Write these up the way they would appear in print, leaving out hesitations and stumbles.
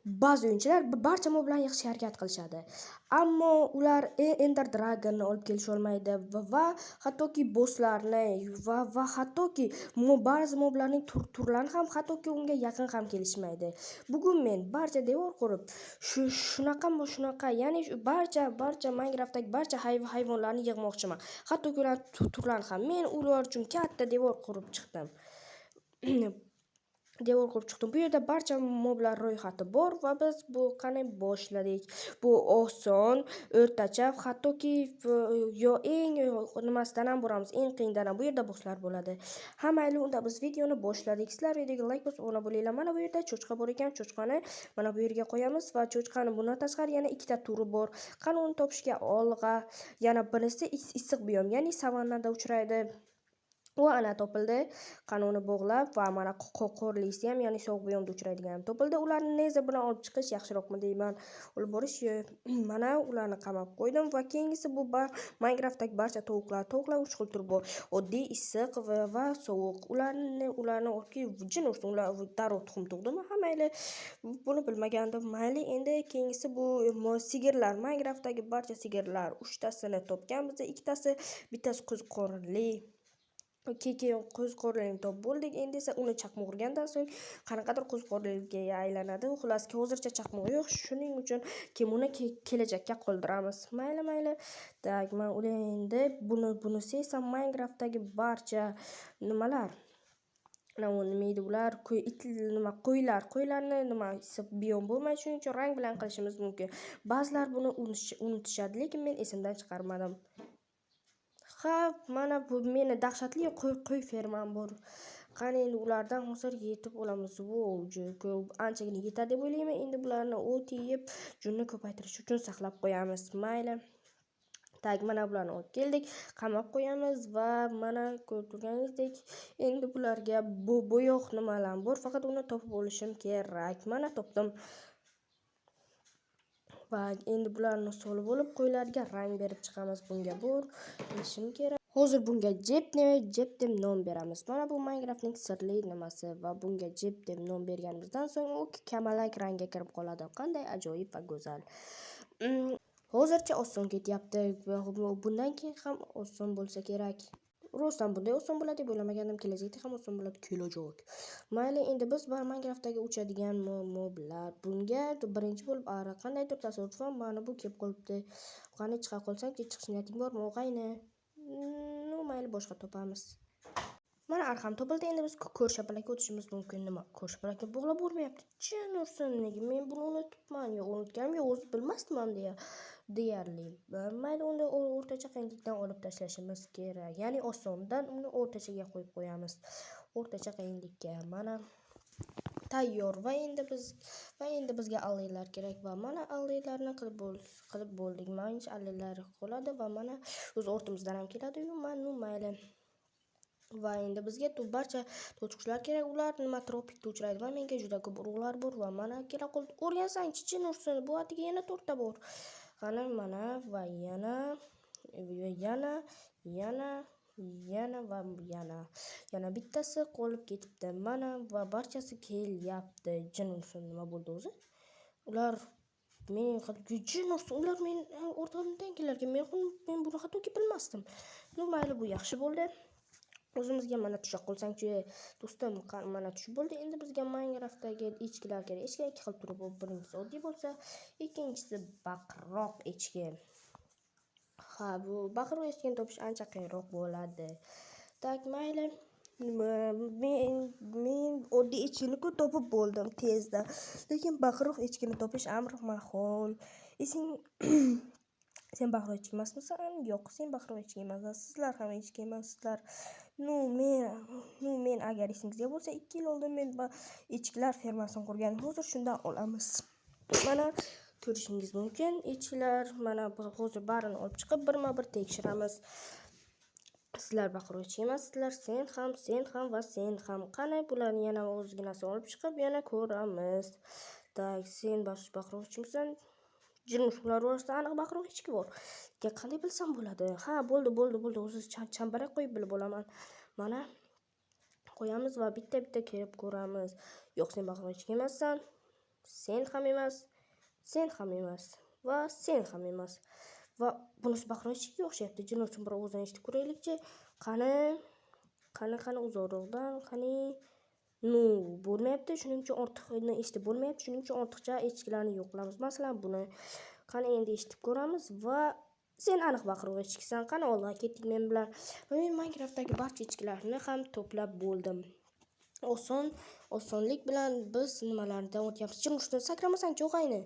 Ba'zi o'yinchilar barcha moblarni yig'ishga harakat qilishadi. Ammo ular Ender Dragonni olib kelisholmaydi va hattoki bosslarni va hattoki ba'zi moblarning turlarini ham, hattoki unga yaqin ham kelishmaydi. Bugun men barcha devor qurib, shu shunaqa, ya'ni barcha Minecraftdagi barcha hayvonlarni yig'moqchiman. Hattoki ular turlarini ham. Men ular uchun katta devor qurib chiqdim. Devor qurib chiqdim. Bu yerda barcha moblar ro'yxati bor va biz bu qani boshladik. Bu oson, o'rtacha, hattoki yo eng nimasidan ham boramiz, eng qiyindan ham. Bu yerda bosslar bo'ladi. Ha, mayli, unda biz videoni boshladik. Sizlar videoga like bosib obuna bo'linglar. Mana bu yerda cho'chqa bor ekan. Cho'chqani mana bu yerga qo'yamiz va cho'chqani bundan tashqari yana ikkita turi bor. Qani uni topishga olg'a. Yana birisi issiq biyom, ya'ni savannada uchraydi. U ana topildi. Qani uni bog'lab va mana qorlisi ham, ya'ni sovuq biyomda uchraydigan ham topildi. Ularni neza bilan olib chiqish yaxshiroqmi deyman. Olib borish, mana ularni qamab qo'ydim va keyingisi bu Minecraftdagi barcha tovuqlar. Tovuqlar uch xil tur bor. Oddiy, issiq va sovuq. Ularni jin ursin, ular darrov tuxum tug'dimi? Ha, mayli. Buni bilmagandim. Mayli, endi keyingisi bu sigirlar. Minecraftdagi barcha sigirlar uchtasini topganmiz. Ikkitasi, bittasi qo'ziqorinli. Keyin qo'ziqorinni topib bo'ldik. Endi esa uni chaqmoq urgandan so'ng qanaqadir qo'ziqoringa aylanadi. Xullas, hozircha chaqmoq yo'q. Shuning uchun keyin uni kelajakka qoldiramiz. Mayli, mayli. Так, man endi bunisi esa Minecraftdagi barcha nimalar? Nima edi ular? It, nima, qo'ylar. Qo'ylarni nima biyom bo'lmaydi, shuning uchun rang bilan qilishimiz mumkin. Ba'zilar buni unutishadi, lekin men esimdan chiqarmadim. Ha, mana bu meni dahshatli qo'y fermam bor. Qani endi ulardan hozir yetib olamiz. Vau, juda ko'p, anchagina yetadi deb o'ylayman. Endi bularni o't yeb, junni ko'paytirish uchun saqlab qo'yamiz. Mayli. Так, mana bularni olib keldik, qamab qo'yamiz va mana ko'rib turganingizdek, endi bularga bu bo'yoq nimalar bor, faqat uni topib olishim kerak. Mana topdim. Va endi bularni solib olib, qo'ylarga rang berib chiqamiz. Bunga bor qilishim kerak. Hozir bunga Jeb deb nom beramiz. Mana bu Minecraftning sirli nimasi va bunga Jeb deb nom berganimizdan so'ng u kamalak rangga kirib qoladi. Qanday ajoyib va go'zal. Hozircha oson ketyapti va bundan keyin ham oson bo'lsa kerak. Rostdan bunday oson bo'ladi deb o'ylamagandim. Kelajakda ham oson bo'ladi. Kelajak. Mayli, endi biz Minecraftdagi uchadigan moblar. Bunga birinchi bo'lib qandaydir tasodifan mana bu kelib qolibdi. Qani chiqa qolsangchi, chiqish niyating bormi, og'ayni? Ну, mayli, boshqa topamiz. Mana arxam topildi. Endi biz ko'rshapalakka o'tishimiz mumkin. Nima? Ko'rshapalakni bog'lab bo'lmayapti. Jin ursin, nega men buni unutibman? Yo unutganim yo'q, o'zi bilmasdim ham deyarli. Mayli, unda o'rtacha qiyinlikdan olib tashlashimiz kerak. Ya'ni osondan uni o'rtachaga qo'yib qo'yamiz. O'rtacha qiyinlikka. Mana tayyor va endi bizga alleylar kerak va mana alleylarni qilib bo'ldik. Mana alleylar qoladi va mana o'z ortimizdan ham keladi-yu, mana mayli. Va endi bizga barcha to'tiqushlar kerak. Ular nima tropikda uchraydi va menga juda ko'p urug'lar bor va mana kela qoldi. O'rgansangchi, jin ursin, bu atiga yana to'rtta bor. Qani mana va yana yana yana yana va yana. Yana bittasi qolib ketibdi. Mana va barchasi kelyapti. Jin ursin, nima bo'ldi o'zi? Ular men jin ursin, ular men orqamdan kelarkan. Men buni hattoki bilmasdim. Ну, mayli, bu yaxshi bo'ldi. O'zimizga mana tusha qolsangchi, do'stim, mana tushib bo'ldi. Endi bizga Minecraftdagi echkilar kerak. Echki ikki xil turi bor. Birinchisi oddiy bo'lsa, ikkinchisi baqiroq echki. Ha, bu baqiroq echkini topish ancha qiyinroq bo'ladi. Так, mayli. Men oddiy echkini-ku topib bo'ldim tezda. Lekin baqiroq echkini topish amri mahol. Esing sen baqiroq echki emasmisan? Yo'q, sen baqiroq echki emassan. Sizlar ham echki emassizlar. Ну, men agar esingizda bo'lsa, 2 yil oldin men echkilar fermasini qurgandim. Hozir shundan olamiz. Mana ko'rishingiz mumkin, echkilar mana hozir barini olib chiqib birma-bir tekshiramiz. Sizlar baqiroq echki emassizlar. Sen ham, sen ham va sen ham. Qani bularni yana ozginasini olib chiqib yana ko'ramiz. Так, sen baqiroq echkimisan? Jin, ular orasida aniq baqiroq echki bor. Lekin qanday bilsam bo'ladi? Ha, bo'ldi, bo'ldi, bo'ldi. O'zi chambarak qo'yib bilib olaman. Mana qo'yamiz va bitta-bitta kelib ko'ramiz. Yo'q, sen baqiroq echki emassan. Sen ham emas, sen ham emas va sen ham emas. Va bunisi baqirib eshikka o'xshayapti. Jin ursin, bir o'zini eshitib ko'raylikchi. Qani, qani, qani uzoqroqdan, qani. Ну, bo'lmayapti. Shuning uchun ortiqni eshitib bo'lmayapti. Shuning uchun ortiqcha echkilarni yo'q qilamiz. Masalan, buni qani endi eshitib ko'ramiz va sen aniq baqirib echkisan. Qani olg'a ketdik men bilan. Va men Minecraftdagi barcha echkilarni ham to'plab bo'ldim. Osonlik bilan biz nimalardan o'tyapmiz. Jin ursin, sakramasang og'ayni.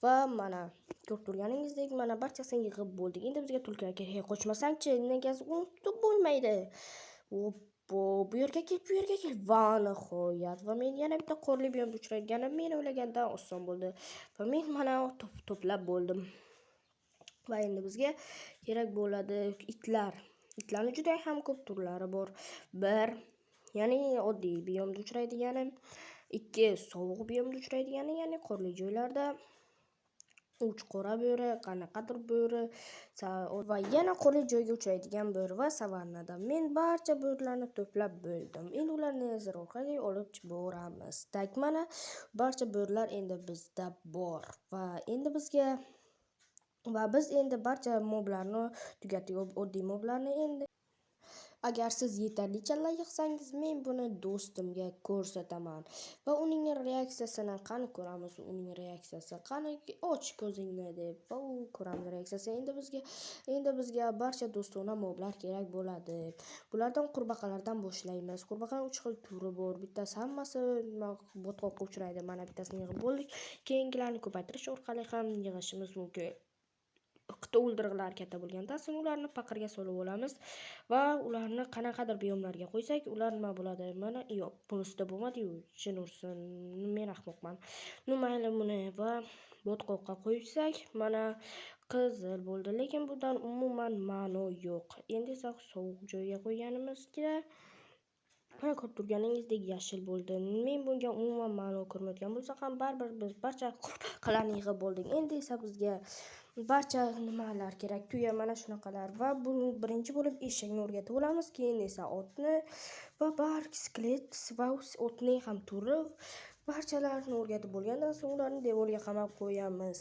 Va mana ko'rib turganingizdek, mana barchasini yig'ib bo'ldik. Endi bizga tulkilar kerak. Qochmasangchi, negasi unutib bo'lmaydi. Oppo, bu yerga kel, bu yerga kel. Va nihoyat va men yana bitta qorli biyomda uchrayotganim men o'ylagandan oson bo'ldi. Va men mana to'plab bo'ldim. Va endi bizga kerak bo'ladi itlar. Itlarning juda ham ko'p turlari bor. 1, ya'ni oddiy biyomda uchraydigani, 2, sovuq biyomda uchraydigani, ya'ni qorli joylarda, 3, qora bo'ri, qanaqadir bo'ri va yana qorli joyga uchraydigan bo'ri va savannada. Men barcha bo'rilarni to'plab bo'ldim. Endi ularni Nether orqali olib boramiz. Так, mana barcha bo'rilar endi bizda bor va endi bizga va biz endi barcha moblarni tugatdik, oddiy moblarni endi. Agar siz yetarlicha layk yig'sangiz, men buni do'stimga ko'rsataman va uning reaksiyasini qani ko'ramiz. Uning reaksiyasi qani, och ko'zingni deb va u ko'ramiz reaksiyasi. Endi bizga barcha do'stona moblar kerak bo'ladi. Bulardan qurbaqalardan boshlaymiz. Qurbaqaning 3 xil turi bor. Bittasi hammasi botqoqqa uchraydi. Mana bittasini yig'ib bo'ldik. Keyingilarni ko'paytirish orqali ham yig'ishimiz mumkin. Qita o'ldirg'ilari katta bo'lgandan so'ng ularni paqirga solib olamiz va ularni qanaqadir biyomlarga qo'ysak, ular nima bo'ladi? Mana yo'q, bunisida bo'lmadi-yu, jin ursin, men ahmoqman. Ну mayli, buni va botqoqqa qo'ysak, mana qizil bo'ldi, lekin bundan umuman ma'no yo'q. Endi esa sovuq joyga qo'yganimizga mana ko'rib turganingizdek yashil bo'ldi. Men bunga umuman ma'no ko'rmayotgan bo'lsa ham, baribir biz barcha qurbaqalarni yig'ib bo'ldik. Endi esa bizga barcha nimalar kerak? Tuya, mana shunaqalar va buni birinchi bo'lib eshakni o'rgatib olamiz, keyin esa otni va bar skelet va otning ham turi, barchalarini o'rgatib bo'lgandan so'ng ularni devorga qamab qo'yamiz.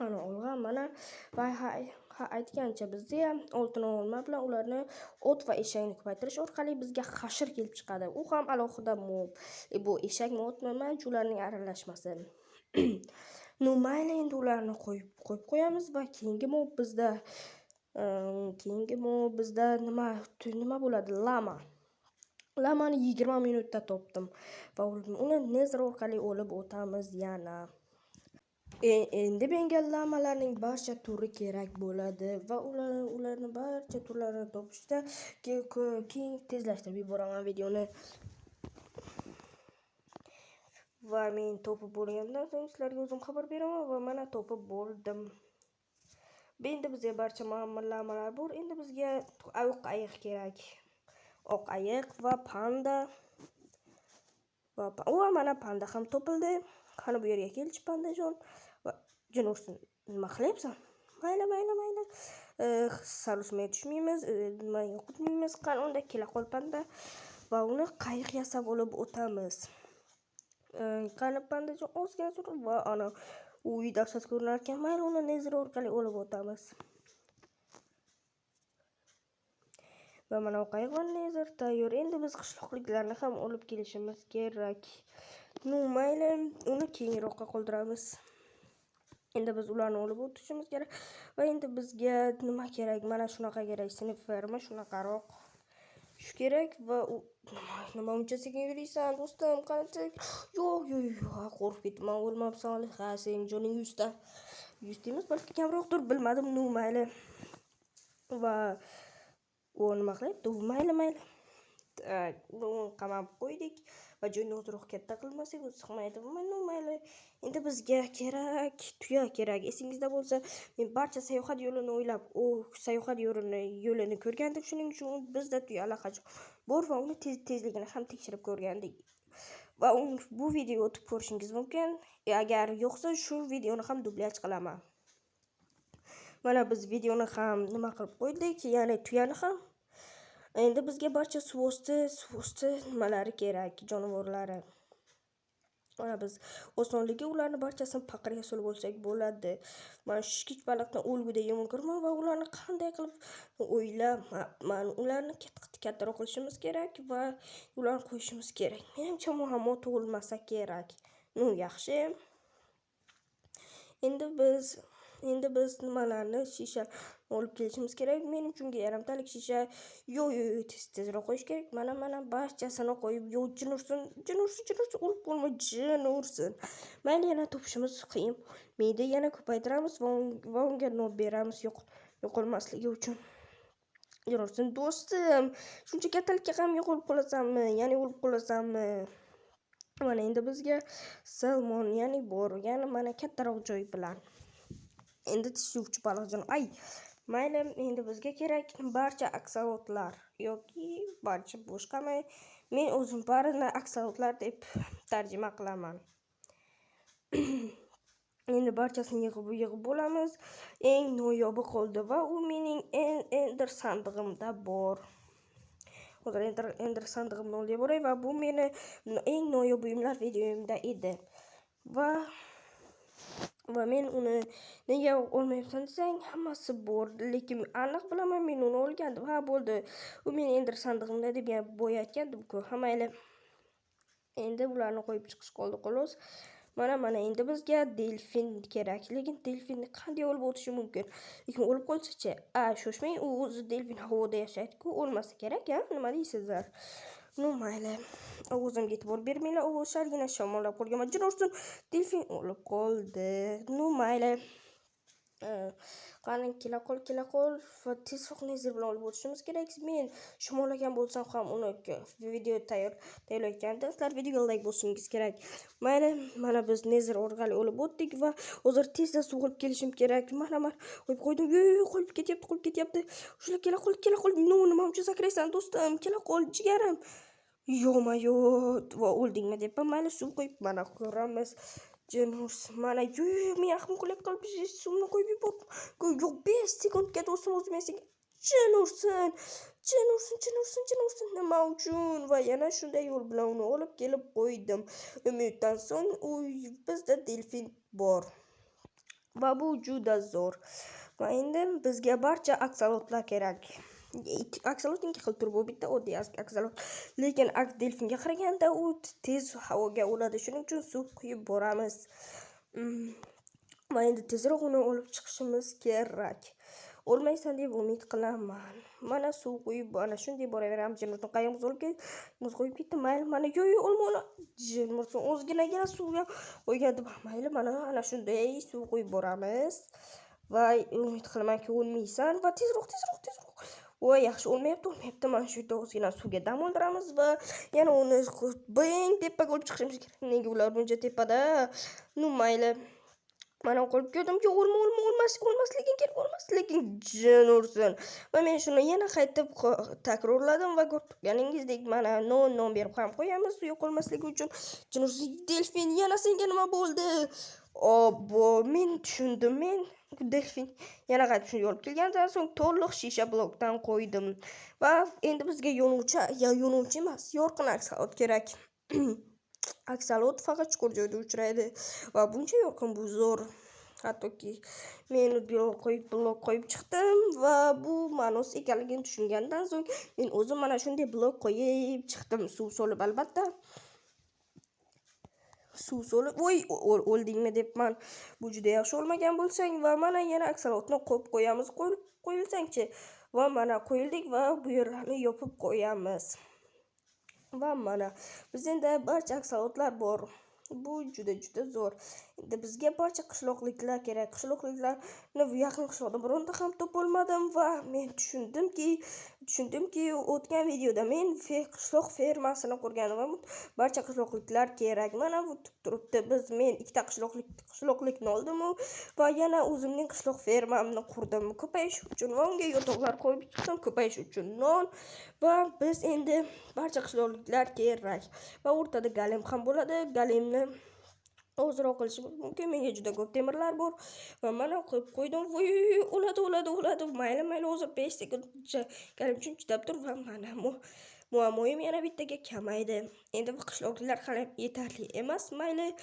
Ana olg'a, mana va ha aytgancha bizda ham oltin olma bilan ularni ot va eshakni ko'paytirish orqali bizga hashir kelib chiqadi. U ham alohida mob. Bu eshakmi, otmi, manimcha ularning aralashmasi. Ну mayli, endi ularni qo'yib qo'yamiz va keyingi mob bizda nima bo'ladi? Lama. Lamani 20 minutda topdim va uni Nether orqali olib o'tamiz yana. Endi menga lamalarning barcha turi kerak bo'ladi va ularni barcha turlarini topishda keyin tezlashtirib yuboraman videoni. Va men topib bo'lgandan so'ng sizlarga o'zim xabar beraman va mana topib bo'ldim. Endi bizga barcha lamalar bor. Endi bizga oq ayiq kerak. Oq ayiq va panda. Va mana panda ham topildi. Qani bu yerga kelchi pandajon. Va jin ursin, nima qilyapsan? Mayli, mayli, mayli. Sarosmaga tushmaymiz, nima yo'qotmaymiz. Qani unda kela qol panda va uni qayiq yasab olib o'tamiz. Qani pandajon ozgina tur va ana uy dahshat ko'rinar ekan. Mayli, uni Nether orqali olib o'tamiz. Va mana qayiq va Nether tayyor. Endi biz qishloqliklarni ham olib kelishimiz kerak. Ну mayli, uni keyinroqqa qoldiramiz. Endi biz ularni olib o'tishimiz kerak. Va endi bizga nima kerak? Mana shunaqa kerak, sinf ferma shunaqaroq. Shu kerak va u nima uncha sekin yuriysan do'stim, qancha? Yo'q, yo'q, yo'q, qo'rqib ketdim, o'lmabsan. Ha, sening joning 100 ta. 100 ta emas, balki kamroqdir, bilmadim. Ну mayli. Va u nima qilyapti? Mayli, mayli. Uni qamab qo'ydik va joyni ozroq katta qilmasak u sig'maydi. Ну mayli. Endi bizga kerak tuya kerak. Esingizda bo'lsa, men barcha sayohat yo'lini o'ylab, u sayohat yo'lini ko'rgandik. Shuning uchun bizda tuya allaqachon bor va uni tezligini ham tekshirib ko'rgandik. Va bu videoga o'tib ko'rishingiz mumkin. Agar yo'qsa, shu videoni ham dublyaj qilaman. Mana biz videoni ham nima qilib qo'ydik, ya'ni tuyani ham. Endi bizga barcha suv osti nimalari kerak, jonivorlari. Mana biz osonligi ularni barchasini paqirga solib olsak bo'ladi. Mana shishkich baliqni o'lgudek yomon ko'raman va ularni qanday qilib o'ylaman. Ularni kattaroq qilishimiz kerak va ularni qo'yishimiz kerak. Menimcha, muammo tug'ilmasa kerak. Ну, yaxshi. Endi biz nimalarni, shisha olib kelishimiz kerak. Men uchun yarimtalik shisha. Yo'q, yo'q, yo'q, tez tezroq qo'yish kerak. Mana, mana barchasini qo'yib, yo'q, jin ursin, jin ursin, jin ursin, o'lib qolma, jin ursin. Mayli, yana topishimiz qiyin. Mayda yana ko'paytiramiz va unga nom beramiz yo'qolmasligi uchun. Jin ursin, do'stim. Shuncha kattalikka ham yo'qolib qolasanmi? Ya'ni o'lib qolasanmi? Mana endi bizga salmon, ya'ni bor, ya'ni mana kattaroq joy bilan. Endi tish yuvchi baliqjon. Ay, mayli, endi bizga kerak barcha aksolotlar yoki barcha boshqami? Men o'zim barini aksolotlar deb tarjima qilaman. Endi barchasini yig'ib yig'ib bo'lamiz. Eng noyobi qoldi va u mening ender sandig'imda bor. Hozir ender sandig'imni olib boray va bu meni eng noyob buyumlar videomda edi. Va men uni nega olmayapsan desang, hammasi bor, lekin aniq bilaman, men uni olgandim. Ha, bo'ldi. U meni ender sandig'imda deb boya aytgandim-ku. Ha, mayli. Endi ularni qo'yib chiqish qoldi, xolos. Mana, mana endi bizga delfin kerak. Lekin delfinni qanday olib o'tishi mumkin? Lekin o'lib qolsa-chi? A, shoshmang, u o'zi delfin havoda yashaydi-ku, o'lmasa kerak, a? Nima deysizlar? Ну, mayli. Ovozimga e'tibor bermanglar, ovoz salgina shamollab qolganman. Jin ursin, delfin o'lib qoldi. Ну, mayli. Qani, kela qol, kela qol va tezroq Nether bilan olib o'tishimiz kerak. Men shamollagan bo'lsam ham uni video tayyorlayotgandim. Sizlar videoga like bosishingiz kerak. Mayli, mana biz Nether orqali olib o'tdik va hozir tezda suv olib kelishim kerak. Mana, mana qo'yib qo'ydim. Yo'q, yo'q, qolib ketyapti, qolib ketyapti. Shular, kela qol, kela qol. Ну, nima uchun sakraysan, do'stim? Kela qol, jigarim. Ё-моё, va o'ldingmi deb. Mayli, suv qo'yib mana ko'ramiz. Jin ursin, mana, yo'q, men ahmoqlik qilib suvni qo'yib yubordim. Yo'q, 5 sekundga, do'stim, o'zim senga jin ursin, jin ursin, jin ursin, jin ursin, nima uchun? Va yana shunday yo'l bilan uni olib kelib qo'ydim. Minutdan so'ng u bizda delfin bor. Va bu juda zo'r. Va endi bizga barcha aksolotlar kerak. Aksolotning ikki xil turi bor, bitta oddiy aksolot. Lekin delfinga qaraganda u tez havoga o'ladi. Shuning uchun suv quyib boramiz. Va endi tezroq uni olib chiqishimiz kerak. O'lmaysan deb umid qilaman. Mana suv quyib, ana shunday boraveramiz. Jin ursin, qayog'imiz olib muz qo'yib ketdi. Mayli, mana, yo'q, yo'q, o'lma, o'lma. Jin ursin, ozginagina suvga qo'ygandim. Mayli, mana ana shunday suv quyib boramiz. Va umid qilamanki, o'lmaysan va tezroq, tezroq, tezroq. Voy, yaxshi, o'lmayapti, o'lmayapti. Mana shu yerda ozgina suvga dam oldiramiz va yana uni bing tepaga olib chiqishimiz kerak. Nega ular buncha tepada? Ну, mayli. Mana qolib keldim. Yo'q, o'lma, o'lma, o'lmas, o'lmasliging kerak, o'lmasliging, jin ursin. Va men shuni yana qaytib takrorladim va ko'rib turganingizdek, mana non berib ham qo'yamiz yo'qolmasligi uchun. Jin ursin, delfin, yana senga nima bo'ldi? Obbo, men tushundim, men delfin yana qaytib shunga olib kelgandan so'ng to'liq shisha blokdan qo'ydim. Va endi bizga yonuvchi, ya yonuvchi emas, yorqin aksolot kerak. Aksolot faqat chuqur joyda uchraydi va buncha yorqin, bu zo'r. Hattoki men blok qo'yib chiqdim va bu ma'nosi ekanligini tushungandan so'ng men o'zim mana shunday blok qo'yib chiqdim, suv solib, albatta. Suv solib, voy, o'ldingmi debman. Bu juda yaxshi, o'lmagan bo'lsang va mana yana aksolotni qo'yib qo'yamiz. Qo'yib qo'yilsangchi. Va mana qo'yildik va bu yerlarni yopib qo'yamiz. Va mana bizda endi barcha aksolotlar bor. Bu juda juda zo'r. Endi bizga barcha qishloqliklar kerak. Qishloqliklarni yaqin qishloqda bironta ham topolmadim va men tushundimki, o'tgan videoda men qishloq fermasini qurgandim va barcha qishloqliklar kerak. Mana bu turibdi. Men ikkita qishloqlikni oldim va yana o'zimning qishloq fermamni qurdim ko'payish uchun va unga yotoqlar qo'yib chiqdim ko'payish uchun, non va biz endi barcha qishloqliklar kerak va o'rtada golem ham bo'ladi. Golemni ozroq qilishimiz mumkin. Menga juda ko'p temirlar bor va mana qo'yib qo'ydim. Voy, o'ladi, o'ladi, o'ladi. Mayli, mayli, hozir 5 sekundcha golem uchun chidab tur va mana Muammoyim yana bittaga kamaydi. Endi bu qishloqlar hali yetarli emas, mayli.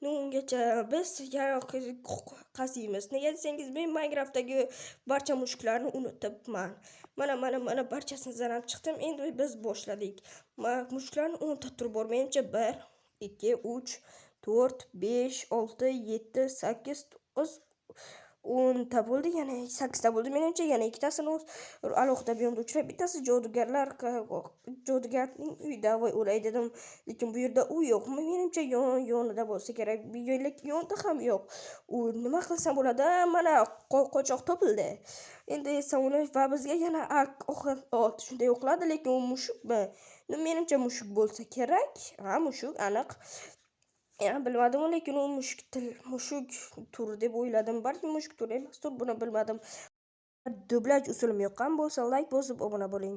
Ну, ungacha biz yana qaziymiz. Nega desangiz, men Minecraftdagi barcha mushuklarni unutibman. Mana, mana, mana, barchasini zanab chiqdim. Endi biz boshladik. Mushuklarni 10 ta turi bor. Menimcha, 1, 2, 3, 4, 5, 6, 7, 8, 9, 10 ta bo'ldi. Yana 8 ta bo'ldi menimcha. Yana ikkitasini alohida biyomda uchrab, bittasi jodugarlar, jodugarning uyida. Voy, o'lay dedim, lekin bu yerda u yo'q. Menimcha, yonida bo'lsa kerak, lekin yonida ham yo'q. U nima qilsam bo'ladi? Mana, qochoq topildi. Endi esa uni va bizga yana ot shunday o'qiladi, lekin u mushukmi? Menimcha, mushuk bo'lsa kerak. Ha, mushuk aniq. Ya, bilmadim, lekin u mushuk til, mushuk turi deb o'yladim. Balki mushuk turi emasdir, buni bilmadim. Dublyaj usulim yoqqan bo'lsa, layk bosib, obuna bo'ling.